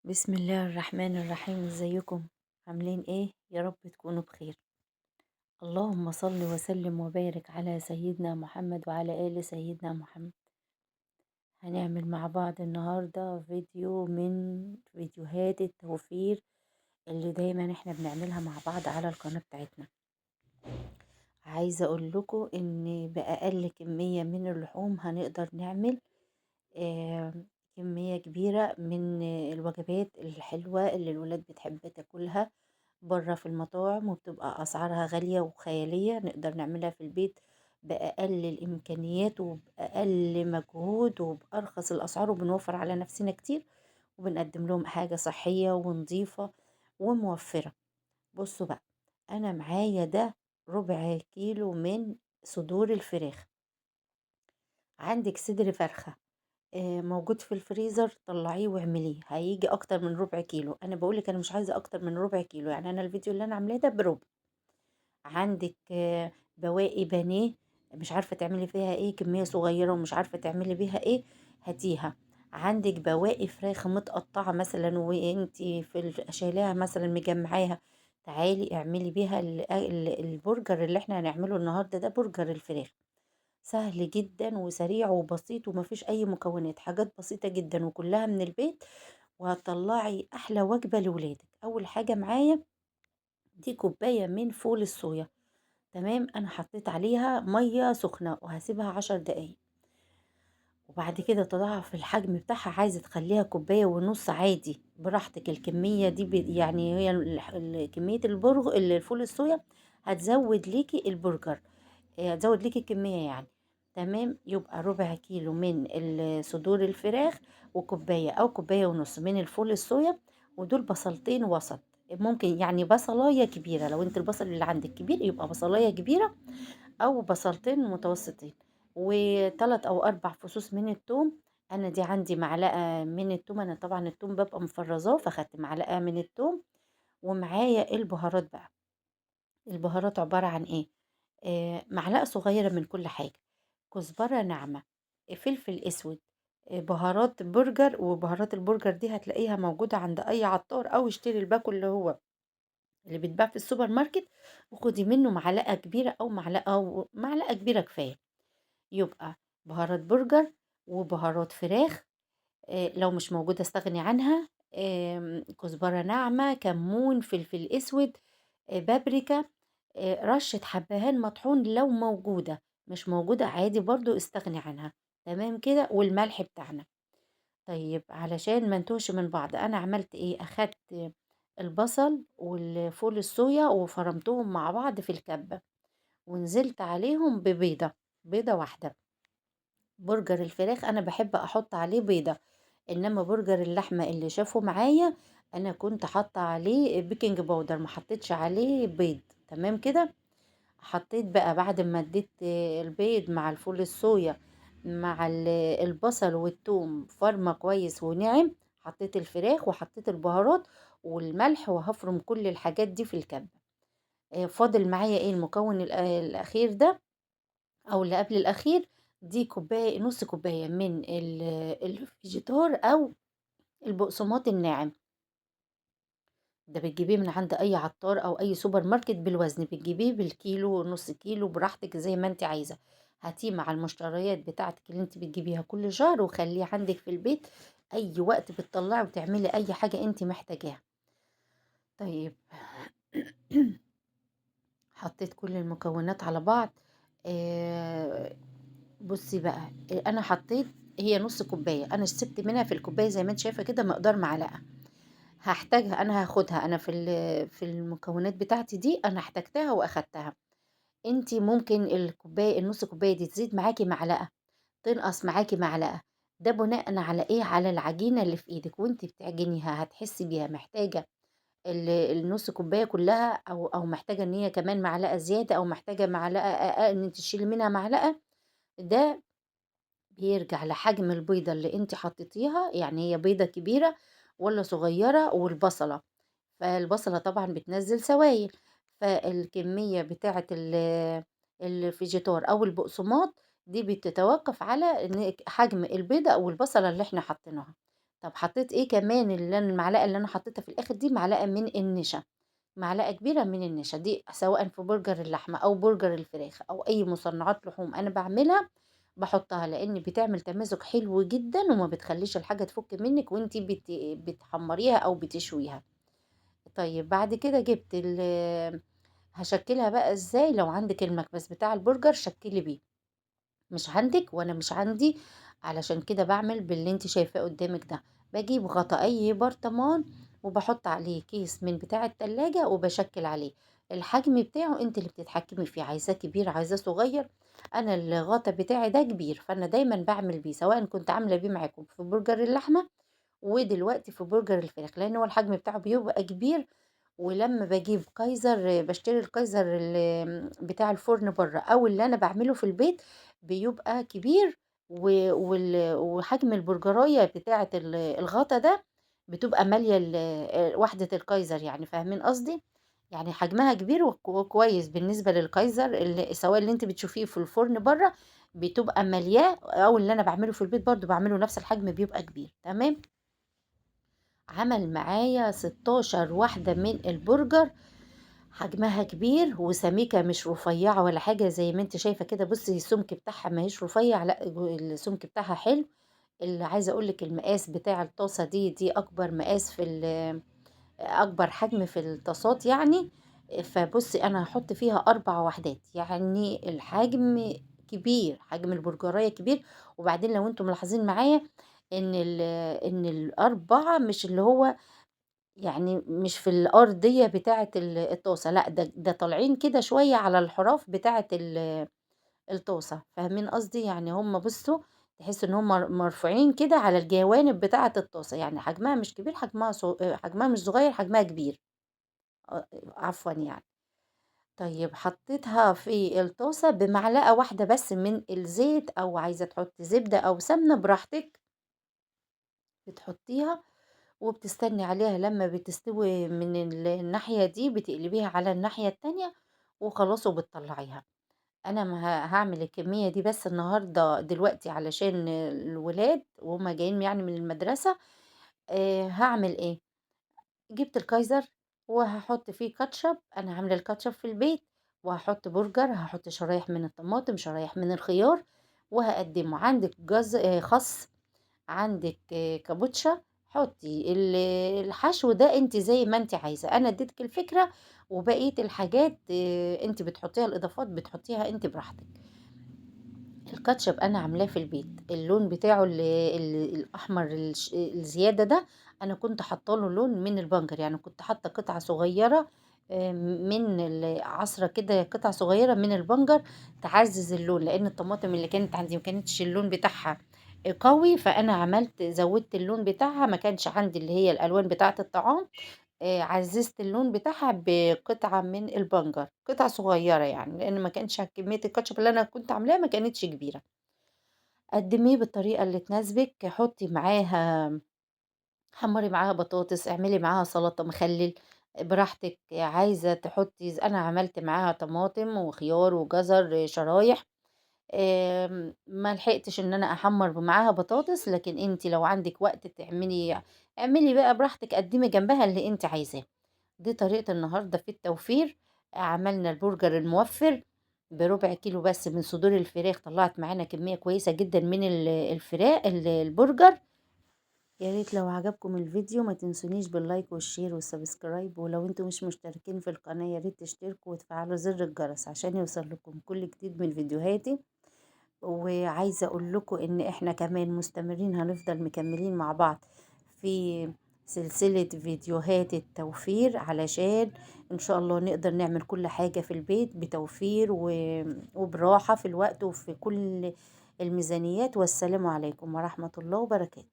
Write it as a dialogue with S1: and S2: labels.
S1: بسم الله الرحمن الرحيم. ازيكم عاملين ايه؟ يا رب تكونوا بخير. اللهم صل وسلم وبارك على سيدنا محمد وعلى آل سيدنا محمد. هنعمل مع بعض النهاردة فيديو من فيديوهات التوفير اللي دايما احنا بنعملها مع بعض على القناة بتاعتنا. عايزة اقول لكم ان بأقل كمية من اللحوم هنقدر نعمل كمية كبيرة من الوجبات الحلوة اللي الولاد بتحب تاكلها برا في المطاعم وبتبقى أسعارها غالية وخيالية. نقدر نعملها في البيت بأقل الإمكانيات وبأقل مجهود وبأرخص الأسعار، وبنوفر على نفسنا كتير، وبنقدم لهم حاجة صحية ونظيفة وموفرة. بصوا بقى، أنا معايا ده ربع كيلو من صدور الفراخ. عندك صدر فرخة موجود في الفريزر، طلعيه واعمليه، هيجي اكتر من ربع كيلو. انا بقولك انا مش عايزه اكتر من ربع كيلو، يعني انا الفيديو اللي انا عاملاه ده بربع. عندك بواقي بانيه مش عارفه تعملي فيها ايه، كمية صغيرة ومش عارفه تعملي بيها ايه، هاتيها. عندك بواقي فراخ متقطعه مثلا وانتي في شايلاها مثلا مجمعاها، تعالي اعملي بيها البرجر اللي احنا هنعمله النهارده. ده برجر الفراخ، سهل جدا وسريع وبسيط ومفيش اي مكونات، حاجات بسيطة جدا وكلها من البيت، وهتطلعي احلى وجبة لولادك. اول حاجة معايا دي كوباية من فول الصويا، تمام. انا حطيت عليها مية سخنة وهسيبها 10 دقايق، وبعد كده تضاعف الحجم بتاعها. عايزة تخليها كوباية ونص عادي براحتك. الكمية دي يعني هي كمية البرغ الفول الصويا هتزود ليكي البرجر، هتزود ليكي الكمية يعني، تمام. يبقى ربع كيلو من صدور الفراخ وكوباية او كوباية ونص من الفول الصويا، ودول بصلتين وسط، ممكن يعني بصلاية كبيرة، لو انت البصل اللي عندك كبير يبقى بصلاية كبيرة او بصلتين متوسطين، وتلات او 4 فصوص من الثوم. انا دي عندي معلقة من الثوم، انا طبعا الثوم ببقى مفرزاه فخدت معلقة من الثوم. ومعايا البهارات بقى، البهارات عبارة عن ايه؟ معلقة صغيرة من كل حاجة، كزبرة ناعمة، فلفل اسود، بهارات برجر. وبهارات البرجر دي هتلاقيها موجودة عند اي عطار، او اشتري الباكو اللي هو اللي بيتباع في السوبر ماركت وخدي منه معلقة كبيرة او معلقة، معلقة كبيرة كفاية. يبقى بهارات برجر وبهارات فراخ، لو مش موجودة استغني عنها، كزبرة ناعمة، كمون، فلفل اسود، بابريكا، رشة حبهان مطحون لو موجودة، مش موجودة عادي برضو استغني عنها، تمام كده. والملح بتاعنا. طيب علشان ما نتوهش من بعض، انا عملت ايه؟ اخدت البصل والفول الصويا وفرمتهم مع بعض في الكبة، ونزلت عليهم ببيضة، بيضة واحدة. برجر الفراخ انا بحب احط عليه بيضة، انما برجر اللحمة اللي شافه معايا انا كنت حاطة عليه baking powder، ما حطيتش عليه بيض، تمام كده. حطيت بقى بعد ما اديت البيض مع الفول الصويا مع البصل والثوم فرمة كويس وناعم، حطيت الفراخ وحطيت البهارات والملح، وهفرم كل الحاجات دي في الكبة. فاضل معايا ايه؟ المكون الاخير ده او اللي قبل الاخير، دي كوباية، نص كوباية من الفيجيتار او البقسماط الناعم. ده بتجيبيه من عند اي عطار او اي سوبر ماركت بالوزن، بتجيبيه بالكيلو نص كيلو براحتك زي ما انت عايزه. هاتيه مع المشتريات بتاعتك اللي انت بتجيبيها كل شهر، وخليه عندك في البيت اي وقت بتطلعي وتعملي اي حاجة انت محتاجاها. طيب حطيت كل المكونات على بعض. بصي بقى، انا حطيت هي نص كوباية، انا سبت منها في الكوباية زي ما انت شايفه كده مقدار معلقه، هحتاجها انا، هاخدها انا في المكونات بتاعتي دي، انا احتاجتها واخدتها. انتي ممكن الكوباية النص كوباية دي تزيد معاكي معلقه، تنقص معاكي معلقه، ده بناء على ايه؟ على العجينة اللي في ايدك وانتي بتعجنيها، هتحسي بيها محتاجه النص كوباية كلها، او محتاجه ان هي كمان معلقه زيادة، او محتاجه معلقه اقل ان انت تشيلي منها معلقه. ده بيرجع لحجم البيضة اللي انت حطيتيها، يعني هي بيضة كبيرة ولا صغيرة، والبصله، فالبصله طبعا بتنزل سوائل، فالكميه بتاعه الفيجيتار او البقسماط دي بتتوقف على حجم البيضة او البصله اللي احنا حطيناها. طب حطيت إيه كمان؟ اللي أنا المعلقة اللي أنا حطيتها في الآخر دي معلقة من النشا، معلقة كبيرة من النشا، دي سواء في برجر اللحمة أو برجر الفراخ أو أي مصنعات لحوم أنا باعملها باحطها، لإن بتعمل تماسك حلو جدًا وما بتخليش الحاجة تفك منِك وأنتِ بتحمريها أو بتشويها. طيب بعد كده جبت هاشكلها بقى إزاي؟ لو عندِك المكبس بتاع البرجر شكلي بيه، مش عندِك وأنا مش عندي، علشان كده باعمل باللي أنتِ شايفاه قدامِك ده. باجيب غطا أي برطمان وباحط عليه كيس من بتاع التلاجة وباشكل عليه، الحجم بتاعه أنتِ اللي بتتحكمي فيه، عايزاه كبير عايزاه صغير. أنا الغطا بتاعي ده كبير، فأنا دايمًا باعمل بيه، سواء كنت عاملة بيه معاكم في برجر اللحمة ودلوقتي في برجر الفراخ، لأن هو الحجم بتاعه بيبقى كبير. ولما باجيب كايزر باشتري الكايزر بتاع الفرن برّه أو اللي أنا باعمله في البيت بيبقى كبير، وحجم البرجراية بتاعة الغطا ده بتبقى مالية وحدة الكايزر، يعني فاهمين قصدي؟ يعني حجمها كبير وكويس بالنسبة للكايزر اللي سواء اللي أنتِ بتشوفيه في الفرن برّه بتبقى مالياه، أو اللي أنا باعمله في البيت برضه باعمله نفس الحجم بيبقى كبير. تمام؟ عمل معايا 16 واحدة من البرجر، حجمها كبير وسميكة مش رفيعة ولا حاجة زي ما انت شايفة كده. بصي السمك بتاعها ما هيش رفيع، لا السمك بتاعها حلو. اللي عايزة اقولك المقاس بتاع الطاسة دي اكبر مقاس في اكبر حجم في الطاسات يعني. فبصي انا هحط فيها 4 وحدات، يعني الحجم كبير، حجم البرجراية كبير. وبعدين لو انتم ملاحظين معايا ان ال4 مش اللي هو يعني مش في الارضيه بتاعه الطاسه، لا ده طالعين كده شويه على الحراف بتاعه الطاسه، فاهمين قصدي؟ يعني هم بصوا تحس ان هم مرفوعين كده على الجوانب بتاعه الطاسه، يعني حجمها مش كبير، حجمها مش صغير، حجمها كبير، عفوا يعني. طيب حطيتها في الطاسه بمعلقه واحده بس من الزيت، او عايزه تحطي زبده او سمنه براحتك، بتحطيها وبتستني عليها لما بتستوي من الناحية دي، بتقلبيها على الناحية التانية وخلاص وبتطلعيها. انا ما هعمل الكمية دي بس النهاردة دلوقتي علشان الولاد وهما جايين يعني من المدرسة. هعمل ايه؟ جبت الكايزر وهحط فيه كاتشب، انا عاملة الكاتشب في البيت، وهحط برجر، هحط شرايح من الطماطم، شرايح من الخيار، وهقدمه. عندك خس، عندك كابوتشا، حطي الحشو ده انت زي ما انت عايزه. انا اديتك الفكره، وبقيه الحاجات انت بتحطيها، الاضافات بتحطيها انت براحتك. الكاتشب انا عاملاه في البيت، اللون بتاعه الاحمر الزياده ده انا كنت حاطه له لون من البنجر، يعني كنت حاطه قطعه صغيره، من العصره كده، قطعه صغيره من البنجر تعزز اللون، لان الطماطم اللي كانت عندي ما كانتش اللون بتاعها قوي، فانا زودت اللون بتاعها، ما كانش عندي اللي هي الالوان بتاعه الطعام، عززت اللون بتاعها بقطعه من البنجر، قطعه صغيره يعني، لان ما كانش كميه الكاتشب اللي انا كنت عاملاها ما كانتش كبيره. قدميه بالطريقه اللي تناسبك، حطي معاها، حمري معاها بطاطس، اعملي معاها سلطه مخلل براحتك. عايزه تحطي، انا عملت معاها طماطم وخيار وجزر شرايح، ما لحقتش ان انا احمر معاها بطاطس، لكن انت لو عندك وقت تعملي اعملي بقى براحتك، قدمي جنبها اللي انت عايزاه. دي طريقة النهاردة في التوفير. عملنا البرجر الموفر بربع كيلو بس من صدور الفراخ، طلعت معانا كمية كويسة جدا من الفراخ البرجر. يا ريت لو عجبكم الفيديو ما تنسونيش بال like وال share وال subscribe، ولو انتم مش مشتركين في القناة يا ريت تشتركوا وتفعلوا زر الجرس عشان يوصل لكم كل جديد من فيديوهاتي. وعايزة اقول لكم ان احنا كمان مستمرين، هنفضل مكملين مع بعض في سلسلة فيديوهات التوفير، علشان ان شاء الله نقدر نعمل كل حاجة في البيت بتوفير وبراحة في الوقت وفي كل الميزانيات. والسلام عليكم ورحمة الله وبركاته.